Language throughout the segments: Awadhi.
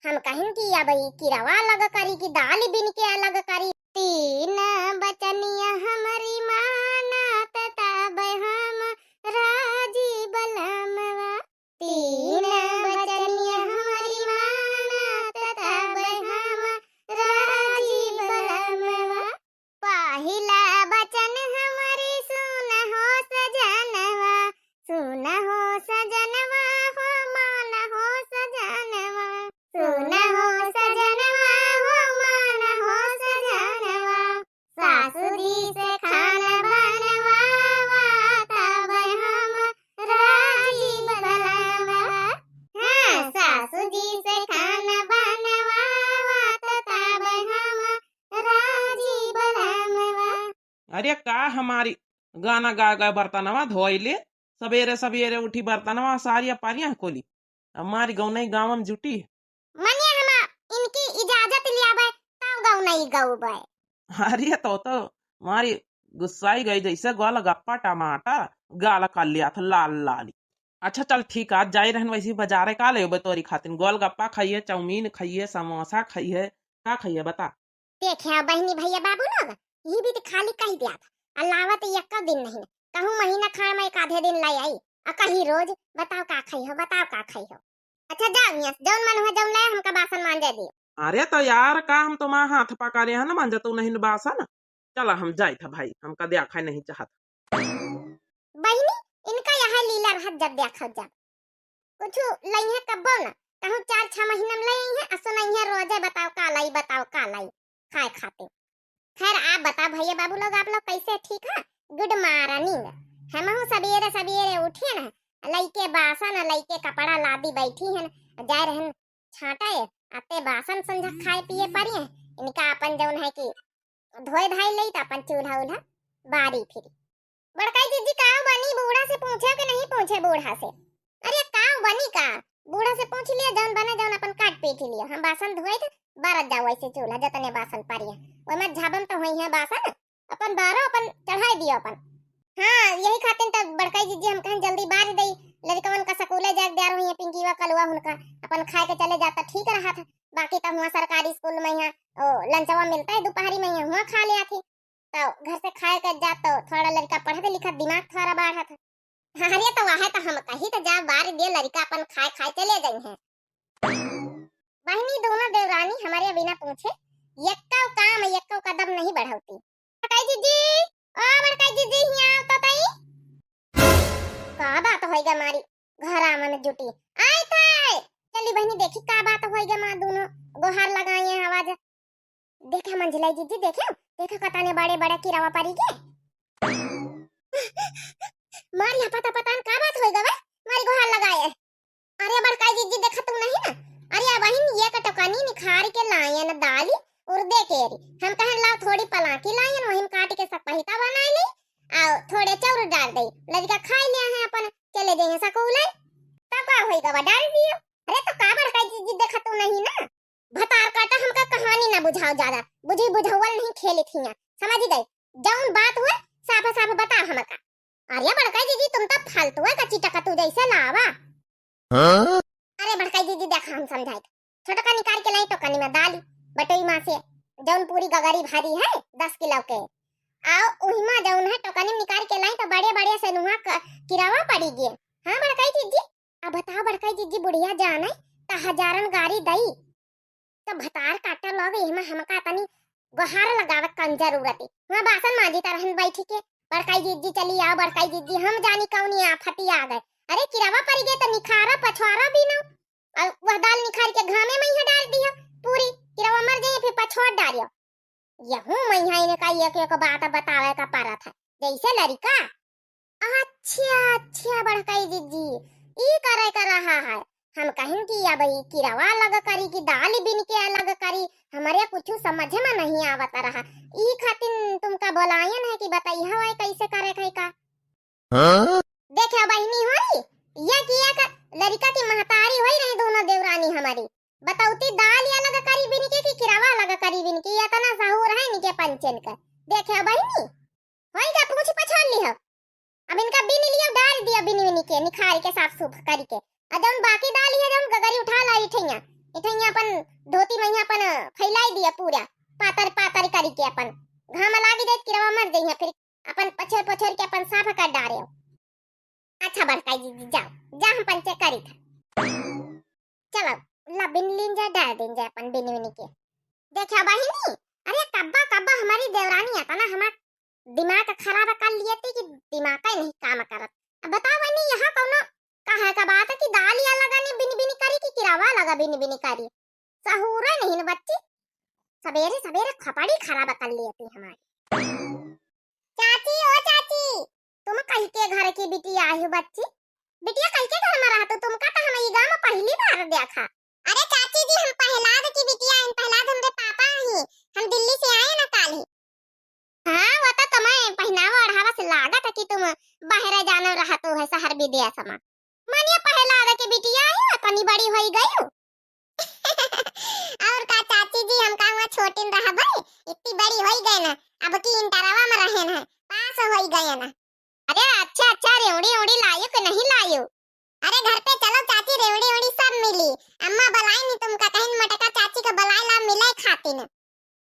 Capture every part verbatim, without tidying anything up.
हम कहिन कि अब ई किरवा अलग करी कि दाल बिन के अलग करी। तीन बचनिया हमरी मानत तब हम राजी बलमवा। तीन बचनिया हमरी मानत तब हम राजी बलमवा। पहिला बचन हमरी सुन हो सजनवा, सुन हो सजनवा, हो मान हो सजनवा। सुन हो सजनवा, हो मान हो सजनवा। सासू जी से खाना बनवावा, तब हम राजी बलमवा। हाँ, सासू जी से खाना बनवावा, तो तब हम राजी बलमवा। अरे का हमारी गाना गा गा बर्तनवा धोइले, सबेरे सबेरे उठी बर्तनवा सारिया पारिया कोली, हमारी गौनई गाँव में जुटी। मने हम इनकी इजाजत लियाबे, तब गौनई गौबे। अरे तो, तो मारी गुस्साई गई, जैसे गोलगप्पा टमाटर गाल कर लिया था लाल लाली। अच्छा चल ठीक, आज जाई रहन वैसे बाजारे, का लेबे तोरी खातिन? गोलगप्पा खाइए, चाउमीन खाइए, समोसा खाइए, का खाइए बता? देखे बहिनी भैया बाबू लोग, ई भी तो खाली कही दिया था, अलावा तो एक दिन नहीं, कहूँ महीना खाए में एक आधे दिन लाई आई, आ कहीं रोज। बताओ का खाई हो, बताओ का खाई हो। अच्छा जाओ यहाँ, जौन मन हुआ जौन लाए, हमका बासन मांजे दियो। अरे तो यार का हम तुम्हारा हाथ पका रहे हैं ना, मांजे तू नहीं न बासन। चला हम जाइत है भाई, हमका देखा नहीं चाहत। बहिनी, इनका यहाँ लीला रहत जब देखा जब। कुछ लइहे कब्बो न, कहूँ चार छह महीना में लइहे, असो नहीं है रोजे बताओ का लाई, बताओ का लाई खाए खातिर। खैर आप बताओ भैया बाबू लोग, आप लोग कैसे, ठीक है? Good morning। हमहू सबेरे सबेरे उठिए न, लइके बासन, लइके कपड़ा लादी बैठी हैं, जाए रहन छांटे, अते बासन संझा खाए पिए परिए। इनका अपन जौन है कि धोए धाए लेई त अपन चूल्हा उल्हा बारी फिरी। बड़काई जीजी काव बनी, बूढ़ा से पूछे कि नहीं पूछे बूढ़ा से? अरे काव बनी का, बूढ़ा से पूछ लिया, जौन बने जौन अपन काट पीट लिया। हम बासन धोए थे, बरत जाओ ऐसे चूल्हा जतने बासन परिए, ओमे झाबम तो होई है बासन, अपन बारो अपन चढ़ाई दियो अपन। हाँ यही खातिर तब बड़काई जीजी हम कहें जल्दी बारी दई, लड़कवन का सकूले जाए द्यार हुई है, पिंकीवा कलुआ हुनका अपन खाए के चले जाता ठीक रहा था। बाकी तो हुआ सरकारी स्कूल में यहाँ ओ लंचवा मिलता है दोपहरी में, यहाँ हुआ खा ले आथे। तो घर से खाए के जात तो थोड़ा लड़का पढ़त लिखत दिमाग थोड़ा बढ़त। अरे तो वह तो हम कही तो जा बार दे लड़का अपन खाए खाए चले जाई हैं। बहिनी दोनों देवरानी हमारे बिना पूछे यक्को काम यक्को कदम नहीं बढ़ाती। बड़काई जीजी, ओ बड़काई जीजी, हियाँ आओ तो तई। का बात होइगा मारी, घर आवन जुटी। आई थे। चली बहिनी देखी का बात होइगा, माँ दोनों गोहार लगाए हैं आवाज। देखे मंझिलाई जीजी, देखे, देखे कताने बड़े बड़े किरावा परी के। मारी हपा तपा तान का बात होइगा बे? मारी गोहार लगाए। अरे बड़काई जीजी देखा तू नहीं ना। अरे बहिन ये कटोकनी निखार के लायन दाली उर्दे केरी। हम कहन लाओ थोड़ी पलाकी लायन वहिन काट के सब पहिता बनाई ली। आओ थोड़े चाउर डाल दे। लड़का खाई लिया है अपन चले जाए सकूल। तब का होइगा बा डाल दियो। अरे तो का बड़काई जीजी देखा तू नहीं ना। भतार काटा हमका कहानी ना बुझाओ ज्यादा। बुझी बुझावल नहीं खेली थिया। समझ गई? जौन बात हुए साफ साफ बताओ हमका। अरे बड़काई जीजी तुम तो फालतू है कच्ची टकतू जैसे लावा। हाँ? अरे बड़काई जीजी देखा हम समझाई। छोटका निकाल के लाई टोकनी में दाली बटोई माँ से जौन पूरी गगरी भारी है दस किलो के। आओ उहिमा जौन है टोकनी में निकाल के लाई तो बड़े बड़े से नुहा क-, किरावा पड़ी गए। हाँ बड़काई जीजी, अब बताओ बड़काई जीजी बुढ़िया जाने त हजारन गारी दई। तो भतार काटा लोग एहमा हमका तनी गोहार लगावे कन जरूरत है। वहाँ बासन मांजी तरहन बैठी के बड़काई जीजी चली आओ बड़काई जीजी, हम जानी कौनी आफती आ गए। अरे किरावा परी गए तो निखारा पछवारा भी ना। और वह दाल निखार के घामे में ही डाल दिया। पूरी किरावा मर जाइए फिर पछवार डालियो। यहू मैया इनका एक एक बात बतावे का परत है, जैसे लड़का। अच्छा, अच्छा, बड़काई जीजी, ई करे का रहा है। हम कहिन कि अब ई किरवा अलग करी कि दाल बिन के अलग करी, हमरे कुछ समझ में नहीं आवत रहा। ई खातिन तुमका बोलायन है कि बताइए हवाई कैसे करे के का। हाँ? देखे बहिनी होई, एक एक लड़का की महतारी होई रही दोनों देवरानी हमारी। बतौती दाल अलग करी बिन के कि किरवा अलग करी बिन के, इतना सहूर है इनके पंचन का। देखे बहिनी, होई का पूछ पछान लिहो। अब इनका बिन लियो, डाल दियो बिन बिन के, निखार के साफ सूफ करी के। आ जौन बाकी दाल है जौन गगरी उठा लाई ठैया, इठइया अपन धोती मइहाँ अपन फैलाई दिया पूरा, पातर पातर करी के अपन। घाम लागी जाए, किरवा मर जइहे, फिर अपन पछेर पछेर के अपन साफ कर डारे। अच्छा बड़का जी, जी, जाओ, जा हम पंचे करी था। चलो, ला बिन लीन जाए, डाल दिन जाए अपन बिन बिन के। देखा बहिनी, अरे कब्बा कब्बा हमारी देवरानी आता ना, हमार दिमाग खराब कर लिए थी कि दिमाग ही नहीं काम करत। अब बताओ बहिनी, यहाँ कौनो कहे का बात है कि दाल या लगा ने बिन बिन करी कि किरावा लगा बिन बिन करी? सहूरे नहीं न बच्ची, सबेरे सबेरे खपड़ी खराब कर लिए थी हमारी। चाची, ओ चाची, तुम कही के घर की बिटिया आई हो बच्ची? बिटिया कही के घर में रहतू? तुमका तो हम ई गाँव में पहली बार देखा। अरे चाची जी, हम प्रहलाद की बिटिया हैं, प्रहलाद हमरे पापा हैं, हम दिल्ली से आए ना काल ही। हाँ, वो तो तुम्हें पहनावा ओढ़ावा से लागत है कि तुम बाहर जाना रहतू है शहर विदेश में। मानिए प्रहलाद की बिटिया आई हो, इतनी बड़ी होई गई हो। और का चाची जी, हम का हुआ छोटिन रहबै, इतनी बड़ी होई गए ना, अब की इंटरवा में रहे ना, पास होई गए ना। अरे अच्छा अच्छा, रेवड़ी उड़ी लायो कि नहीं लायो? अरे घर पे चलो चाची, रेवड़ी उड़ी सब मिली। अम्मा बुलाई नहीं तुमका, कहीं मोटका चाची का बुलाई ला मिले खातिन।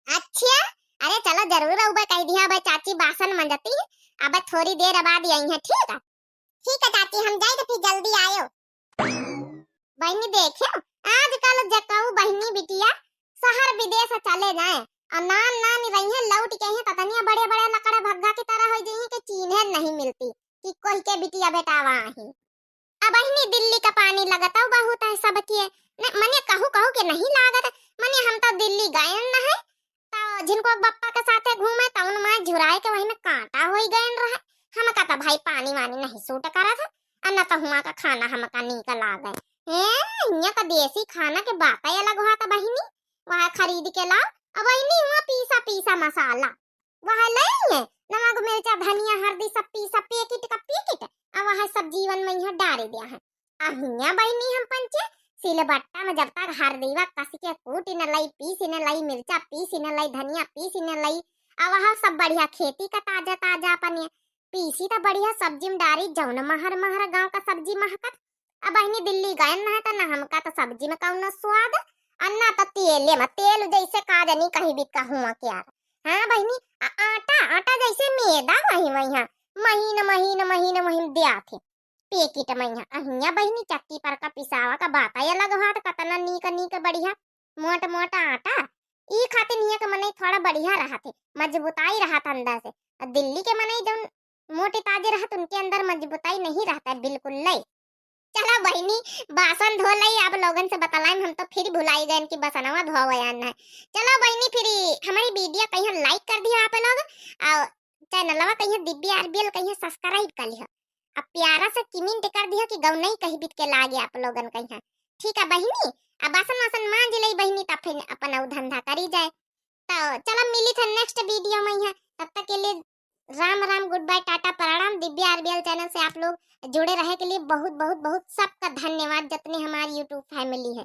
अच्छा, अरे चलो जरूर आउबे, कह दिया भाई चाची बासन मंजती है, अब थोड़ी देर बाद आई है, ठीक है? ठीक है चाची, हम जाए तो फिर जल्दी आयो। बहिनी देखियो, आजकल जकऊ बहिनी बिटिया शहर विदेश चले जाए और नान नान रही है, लौट के ही ततनिया बड़े बड़े लकड़ा भग्गा की तरह हो जाइए कि चीन्हे नहीं मिलती कि कोई के बिटिया बेटा वहाँ ही। अब बहिनी दिल्ली का पानी लगता बहुत है सबके, न, मने कहू कहू के नहीं लागत, मने हम तो दिल्ली गए न है, तो जिनको बप्पा के साथे घूमे तो उन माँ झुराए के वही में कांटा होई गए रहे। हमका तो भाई पानी वानी नहीं सूट करत है, और न तो हुआ का खाना हमका नीक लागे। ए, हियाँ का देसी खाना के बात अलग हुआ था बहिनी, वह खरीद के लाओ, अब बहिनी हुआ पीसा पीसा मसाला, वह ले है नमक मिर्चा धनिया हल्दी सब पीसा पैकेट का पैकेट, और वह सब जीवन में यहाँ डारे दिया है। आ हियाँ बहिनी हम पंचे सिलबट्टा में जब तक हरदिवा कस के कूट न लई, पीस न लई, मिर्चा पीस न लई, धनिया पीस न लई, अब वह सब बढ़िया खेती का ताजा ताजा अपन ये पीसी त बढ़िया सब्जी में डारी, जौन महर महर गाँव का सब्जी महकत। अब बहिनी दिल्ली गए न है त न हमका त सब्जी में कौनो स्वाद, और ना त तेले में, तेल जैसे का जानी कहीं भी कहूँ के यार। हाँ बहिनी, आ-, आटा, आटा जैसे मैदा वही वही, हाँ, महीन महीन महीन महीन दिया थे। पैकेट में यहाँ, अहिया बहिनी चक्की पर का पिसावा का बात अलग हुआ, तो कतना नीक नीक बढ़िया मोट मोट आटा। ई खातिर हियाँ के मनई थोड़ा बढ़िया रहत है, मजबूताई रहत अंदर से। और दिल्ली के मनई जौन मोटे ताजे रहत, उनके अंदर मजबूताई नहीं रहता है बिल्कुल लई। चलो बहिनी, बासन धो लई, आप लोगन से बतलाइम, हम तो फिर भुलाई गए कि बसनवा धोवे आना है। चलो बहिनी, फिर ई हमारी वीडियो कहीं लाइक कर दियो आप लोग, और चैनलवा कहीं दिव्या आरबीएल कहीं सब्सक्राइब कर लियो। अब प्यारा से कमेंट कर दियो कि गौनई कही बीत के लागे आप लोगन कहीं। ठीक है बहिनी, अब बासन वासन मांज लई बहिनी, तब फिर अपन अउ धंधा करी जाए। तो चलो मिली थे नेक्स्ट वीडियो में यहाँ, तब तक के लिए राम राम, गुड बाय, टाटा, प्रणाम। दिव्या आरबीएल चैनल से आप लोग जुड़े रहे के लिए बहुत बहुत बहुत सबका धन्यवाद, जितने हमारी यूट्यूब फैमिली है।